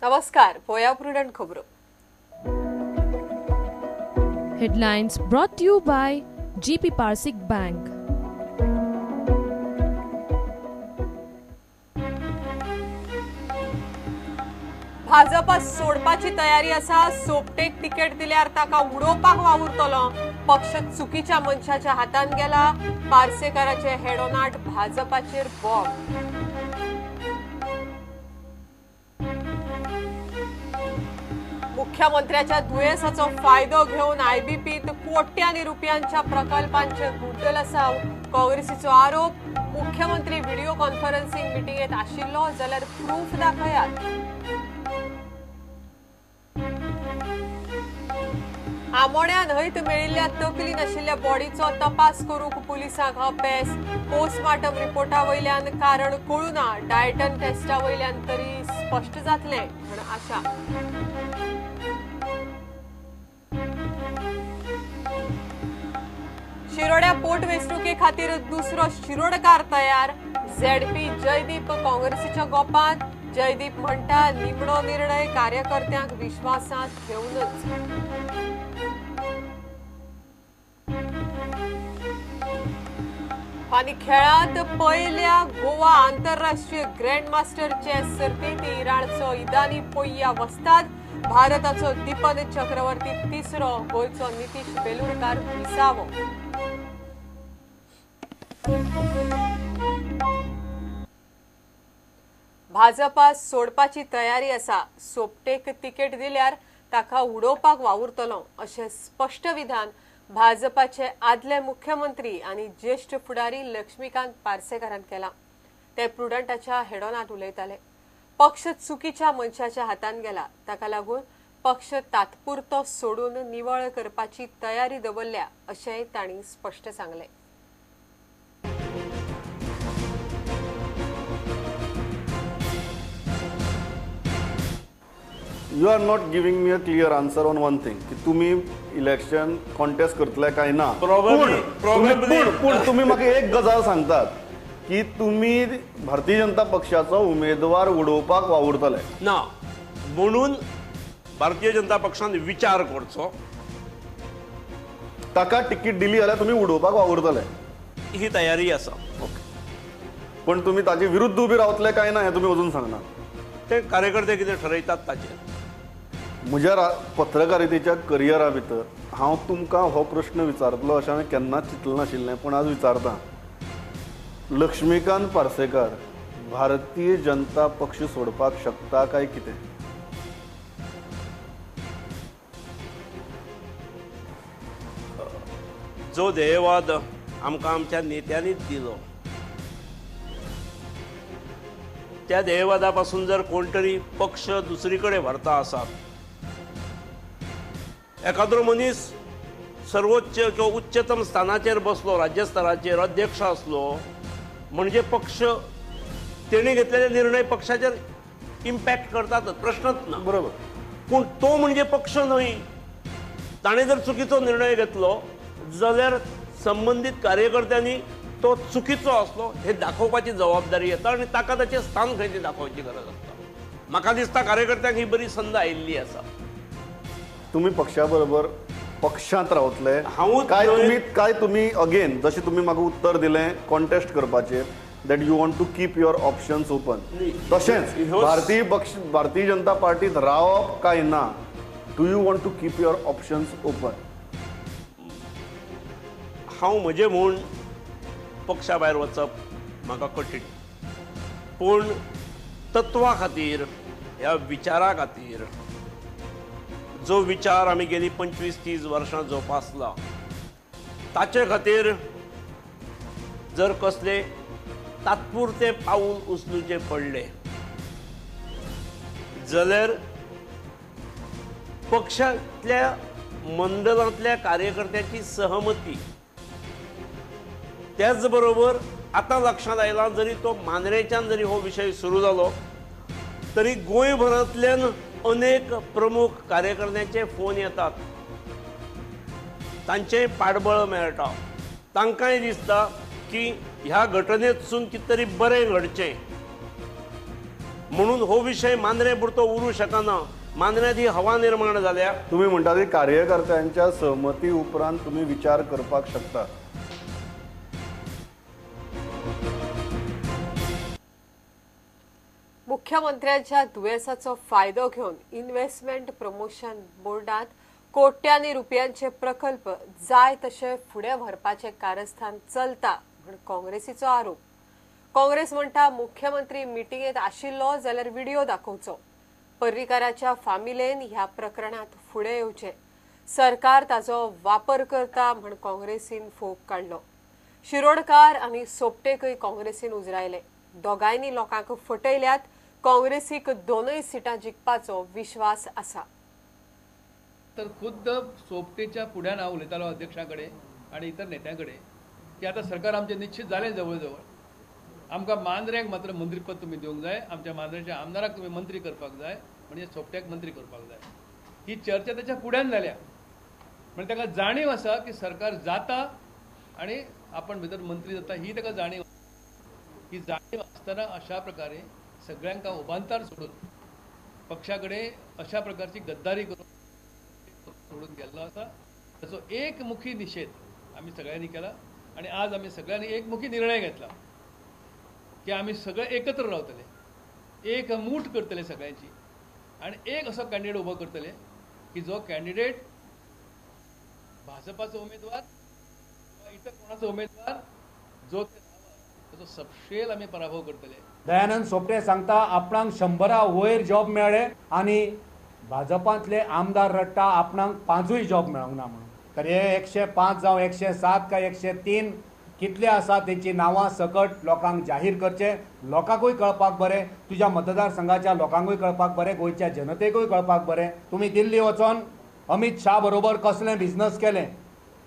नमस्कार, पळोवया प्रुडंट खबरो. Headlines brought to you by GP Parsik Bank. Bhajpa सोडपाची तयारी आसा. सोपटेक तिकेट दिल्यार ताका उडोवपाक वावुरतलो. पक्ष चुकीच्या मनशाच्या हातान गेला. पार्सेकाराचे हेडोनाट भाजपाचेर बॉम्ब. मुख्यमंत्र्याच्या दुयेंसाचो फायदो घेवन आयबीपीत कोट्यांनी रुपयांच्या प्रकल्पांचे गुड्डल आसा. काँग्रेसीचो आरोप. मुख्यमंत्री व्हिडिओ कॉन्फरन्सिंग मिटिंगेत आशिल्लो जाल्यार प्रूफ दाखयात. आमोण्या न्हंयत मेळिल्ल्या तकली नाशिल्ल्या बॉडीचो तपास करूंक पुलिसांक अपेस. पोस्टमार्टम रिपोर्टा वयल्यान कारण कळूना. डायटन टेस्टा वयल्यान तरी स्पश्ट जातलें म्हण आशा. शिरोड्या पोटवेंचणुके खातीर दुसरो शिरोडकार तयार. झेडपी जयदीप काँग्रेसीच्या गोपांत. जयदीप म्हणटा निमणो निर्णय कार्यकर्त्यांक विश्वासांत घेवनच. आनी खेळांत पयल्या गोवा आंतरराष्ट्रीय ग्रँडमास्टर चेस सर्तींत इराणचो इदानी पोय्या वस्ताद. भारताचो दीपन चक्रवर्ती तिसरो, गोंयचो नितीश बेलुरकार विसावो. भाजपा सोडपाची तयारी आसा. सोपटेक तिकेट दिल्यार ताका उडोवपाक वावुरतलो अशें स्पश्ट विधान भाजपाचे आदले मुख्यमंत्री आनी ज्येश्ठ फुडारी लक्ष्मीकांत पार्सेकारान केलां. ते प्रुडंटाच्या हेडोनांत उलयताले. पक्ष चुकीच्या मनशाच्या हातान गेला. ताका लागून पक्ष तात्पुरतो सोडून निवळ करपाची तयारी दवरल्या अशेंय तांणी स्पश्ट सांगलें. You are not giving me a clear answer on one thing की तुम्ही इलेक्शन कॉन्टेस्ट करतले काय ना. पूण तुम्ही म्हाका एक गजाल सांगतात की तुम्ही भारतीय जनता पक्षाचो उमेदवार उडोवपाक वावुरतले ना, म्हणून भारतीय जनता पक्षान विचार करचो. ताका तिकीट दिली जाल्यार तुमी उडोवपाक वावुरतले ही तयारी आसा. ओके, पण तुमी ताजे विरुद्ध उबी रावतले काय ना हें तुमी अजून सांगना. ते कार्यकर्ते कितें ठरयतात ताचेर. म्हज्या पत्रकारितेच्या करियरा भितर हांव तुमकां हो प्रश्न विचारतलो अशें हांवें केन्नाच चिंतलें नाशिल्लें, पूण आज विचारता. लक्ष्मीकांत पार्सेकार भारतीय जनता पक्ष सोडपाक शकता काय कितें? जो ध्येयवाद आमकां आमच्या नेत्यांनीच दिलो त्या ध्येयवादा पासून जर कोण तरी पक्ष दुसरी कडेन व्हरता आसात, एखाद्रो मनीस सर्वोच्च किंवा उच्चतम स्थानाचेर बसलो, राज्य स्तराचेर अध्यक्ष आसलो म्हणजे पक्ष तेणी घेतलेले निर्णय पक्षाचेर इम्पॅक्ट करतातच, प्रश्नच ना. बरोबर. पूण तो म्हणजे पक्ष न्हय. ताणें जर चुकीचो निर्णय घेतलो जाल्यार संबंदीत कार्यकर्त्यांनी तो चुकीचो आसलो हे दाखोवपाची जबाबदारी येता आनी ताका ताचें स्थान खंय तें दाखोवची गरज आसता. म्हाका दिसता कार्यकर्त्यांक ही बरी संद आयिल्ली आसा. तुमी पक्षा बरोबर पक्षांत रावतले हांव काय काय तुमी अगेन जशें तुमी म्हाका उत्तर दिलें कॉन्टेस्ट करपाचेर that you want to keep your options open, तशेंच भारतीय पक्ष भारतीय जनता पार्टीत रावप काय ना, do you want to keep your options open? हांव म्हजें म्हूण पक्षा भायर वचप म्हाका कठीण, पूण तत्वा खातीर ह्या विचारा खातीर जो विचार आमी गेली 25-30 वर्सां जोपासला ताचे खातीर जर कसले तात्पुरते पावल उचलुचे पडले जाल्यार पक्षांतल्या मंडळांतल्या कार्यकर्त्यांची सहमती, त्याच बरोबर आतां लक्षांत आयलां जरी तो मांद्रेच्यान जरी हो विशय सुरू जालो तरी गोंयभरांतल्यान अनेक प्रमुख कार्यकर्त्यांचे फोन येतात, तांचें पाठबळ मेळटा, तांकांय दिसता की ह्या घटनेतसून कितें तरी बरें घडचें. म्हणून हो विशय मांद्रें पुरतो उरूं शकना. मांद्र्यांत ही हवा निर्माण जाल्या. तुम्ही म्हणटा की कार्यकर्त्यांच्या सहमती उपरांत तुम्ही विचार करपाक शकता. मुख्यमंत्र्यांच्या दुयेंसाचो फायदो घेवन इन्व्हेस्टमेंट प्रमोशन बोर्डांत कोट्यांनी रुपयांचे प्रकल्प जाय तशे फुडें व्हरपाचें कारस्थान चलता म्हण काँग्रेसीचो आरोप. काँग्रेस म्हणटा मुख्यमंत्री मिटिंगेंत आशिल्लो जाल्यार व्हिडिओ दाखोवचो. पर्रीकाराच्या फामिलेन ह्या प्रकरणांत फुडें येवचें. सरकार ताजो वापर करता म्हण काँग्रेसीन फोग काडलो. शिरोडकार आनी सोपटेकय काँग्रेसीन उजरायले. दोगांयनी लोकांक फटयल्यात. काँग्रेसीक दोनूय सिटां जिखपाचो विश्वास आसा. तर खुद्द सोपटेच्या फुड्यान हांव उलयतालो अध्यक्षां कडेन आनी इतर नेत्यां कडेन की आतां सरकार आमचें निश्चित जालें जवळ जवळ, आमकां मांद्र्यांक मात्र मंत्रीपद तुमी दिवंक जाय, आमच्या मांद्रेच्या आमदाराक तुमी मंत्री करपाक जाय, म्हणजे सोपट्याक मंत्री करपाक जाय. ही चर्चा त्याच्या फुड्यान जाल्या. म्हणजे ताका जाणीव आसा की सरकार जाता आनी आपण भितर मंत्री जाता ही ताका जाणीव. ही जाणीव आसतना अशा प्रकारे सगळ्यांक उबांतार सोडून पक्षा कडेन अशा प्रकारची गद्दारी करून सोडून गेल्लो आसा. ताचो एकमुखी निशेध आमी सगळ्यांनी केला आनी आज आमी सगळ्यांनी एकमुखी निर्णय घेतला की आमी सगळे एकत्र रावतले, एक मूठ करतले सगळ्यांची आनी एक असो कॅन्डिडेट उबो करतले की जो कॅन्डिडेट भाजपाचो उमेदवार किंवा इतर कोणाचो उमेदवार जो ताचो सपशेल आमी पराभव करतले. दयानंद सोपटे सांगता आपणाक 100 वयर जॉब मेळ्ळे आनी भाजपांतले आमदार रडटा आपणाक 5 जॉब मेळोंक ना म्हणून. तर हे 105 जावं 107 काय 103 कितले आसा तेंची नांवां सकट लोकांक जाहीर करचे, लोकांकूय कळपाक बरें, तुज्या मतदारसंघाच्या लोकांकूय कळपाक बरें, गोंयच्या जनतेकूय कळपाक बरें. तुमी दिल्ली वचोन अमीत शाह बरोबर कसलें बिजनस केलें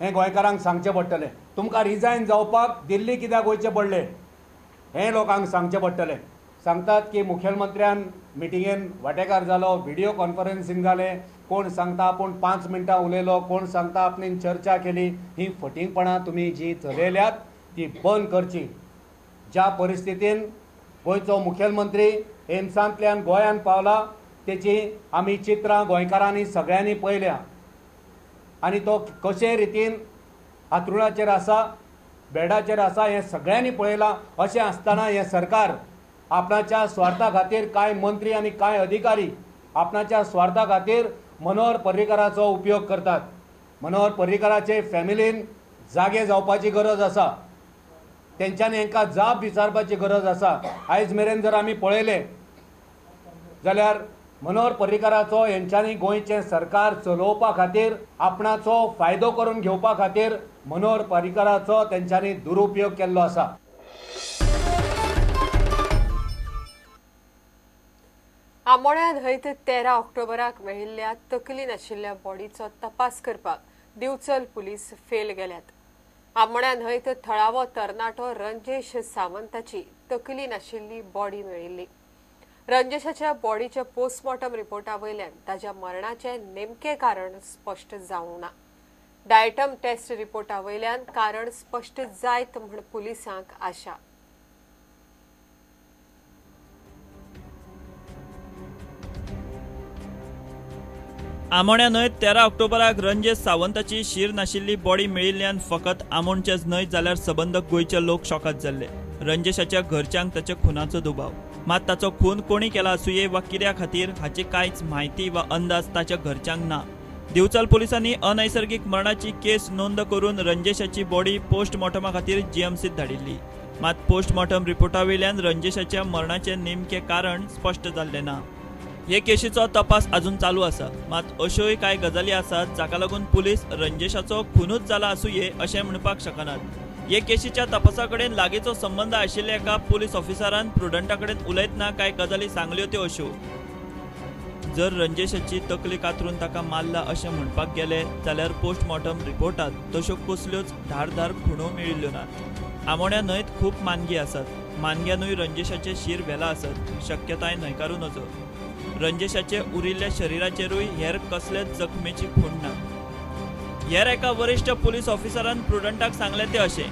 हें गोंयकारांक सांगचें पडटलें. तुमकां रिजायन जावपाक दिल्ली कित्याक वयचें पडलें हें लोकांक सांगचें पडटलें. सांगतात की मुखेलमंत्र्यान मिटिंगेन वांटेकार जालो, व्हिडियो कॉन्फरन्सिंग जालें, कोण सांगता आपूण 5 मिनटां उलयलो, कोण सांगता आपणें चर्चा केली. ही फटींगपणां तुमी जी चलयल्यात ती बंद करची. ज्या परिस्थितीन गोंयचो मुखेलमंत्री एम्सांतल्यान गोंयांत पावला तेची आमी चित्रां गोंयकारांनी सगळ्यांनी पळयल्या आनी तो कशे रितीन हातरुणाचेर आसा, बेडाचेर आसा हें सगळ्यांनी पळयलां. अशें आसतना हें सरकार आपणाच्या स्वार्था खातीर कांय मंत्री आनी कांय अधिकारी आपणाच्या स्वार्था खातीर मनोहर पर्रीकाराचो उपयोग करतात. मनोहर पर्रीकाराचे फॅमिलीन जागे जावपाची गरज आसा, तेंच्यांनी हांकां जाप विचारपाची गरज आसा. आयज मेरेन जर आमी पळयलें जाल्यार मनोहर पर्रीकाराचो हेंच्यांनी गोंयचें सरकार चलोवपा खातीर आपणाचो फायदो करून घेवपा खातीर मनोहर पर्रीकाराचो तेंच्यांनी दुरुपयोग केल्लो आसा. आमोण्या न्हंयत 13 ऑक्टोबराक मेळिल्ल्या तकली नाशिल्ल्या बॉडीचो तपास करपाक दिवचल पुलीस फेल गेल्यात. आमोण्या न्हंयत थळावो तरणाटो रंजेश सावंताची तकली नाशिल्ली बॉडी मेळिल्ली. रंजेशाच्या बॉडीच्या पोस्टमॉर्टम रिपोर्टा वयल्यान ताच्या मरणाचें नेमकें कारण स्पश्ट जावंक ना. डायटम टेस्ट रिपोर्टा वयल्यान कारण स्पश्ट जायत म्हूण पुलिसांक आशा. आमोण्या न्हंयत 13 ऑक्टोबराक रंजेश सावंताची शीर नाशिल्ली बॉडी मेळिल्ल्यान फकत आमोणचेच न्हय जाल्यार सबंद गोंयचे लोक शॉकात जाल्ले. रंजेशाच्या घरच्यांक ताच्या खुनाचो दुबाव, मात ताचो खून कोणी केला आसुये वा कित्या खातीर हाची कांयच म्हायती वा अंदाज ताच्या घरच्यांक ना. दिवचल पोलिसांनी अनैसर्गिक मरणाची केस नोंद करून रंजेशाची बॉडी पोस्टमॉर्टमा खातीर जीएमसीत धाडिल्ली. मात पोस्टमॉर्टम रिपोर्टा वयल्यान रंजेशाच्या मरणाचें नेमकें कारण स्पश्ट जाल्लें ना. हे केशीचो तपास अजून चालू आसा. मात अश्योय कांय गजाली आसात जाका लागून पुलीस रंजेशाचो खुनूच जाला आसुये अशें म्हणपाक शकनात. हे केशीच्या तपासा कडेन लागींचो संबंद आशिल्ल्या एका पुलीस ऑफिसरान प्रुडंटा कडेन उलयतना कांय गजाली सांगल्यो त्यो अश्यो: जर रंजेशाची तकली कातरून ताका मारला अशें म्हणपाक गेले जाल्यार पोस्टमॉर्टम रिपोर्टांत तश्यो कसल्योच धारधार खुणो मेळिल्ल्यो नात. आमोण्या न्हंयत खूब मानगी आसात, मानग्यानूय रंजेशाचें शीर व्हेलां आसत शक्यताय न्हयकारूं नजो. रंजेशाचे उरिल्ल्या शरिराचेरूय हेर कसलेच जखमेची खूण ना. हेर एका वरिश्ठ पुलीस ऑफिसरान प्रुडंटाक सांगलें तें अशें: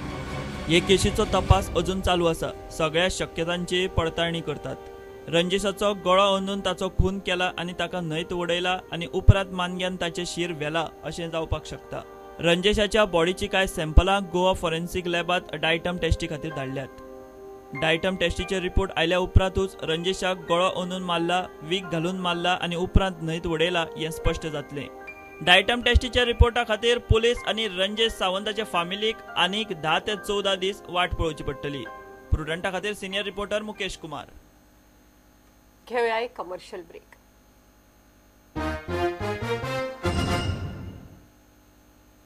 हे केशीचो तपास अजून चालू आसा, सगळ्या शक्यतांची पडताळणी करतात. रंजेशाचो गळो अंदून ताचो खून केला आनी ताका न्हंयत उडयला आनी उपरांत मानग्यान ताचें शीर व्हेला अशें जावपाक शकता. रंजेशाच्या बॉडीची कांय सॅम्पलां गोवा फॉरेन्सिक लॅबांत डायटम टेस्टी खातीर धाडल्यात. डायटम टेस्टीचे रिपोर्ट आयल्या उपरांतूच रंजेशाक गळो अंदून मारला, वीख घालून मारला आनी उपरांत न्हंयत उडयला हें स्पश्ट जातलें. डायटम टेस्टीच्या रिपोर्टा खातीर पुलीस आनी रंजेश सावंताच्या फामिलीक आनीक 10 ते 14 दीस वाट पळोवची पडटली. प्रुडंटा खातीर सिनियर रिपोर्टर मुकेश कुमार. घेवया एक कमर्शियल ब्रेक.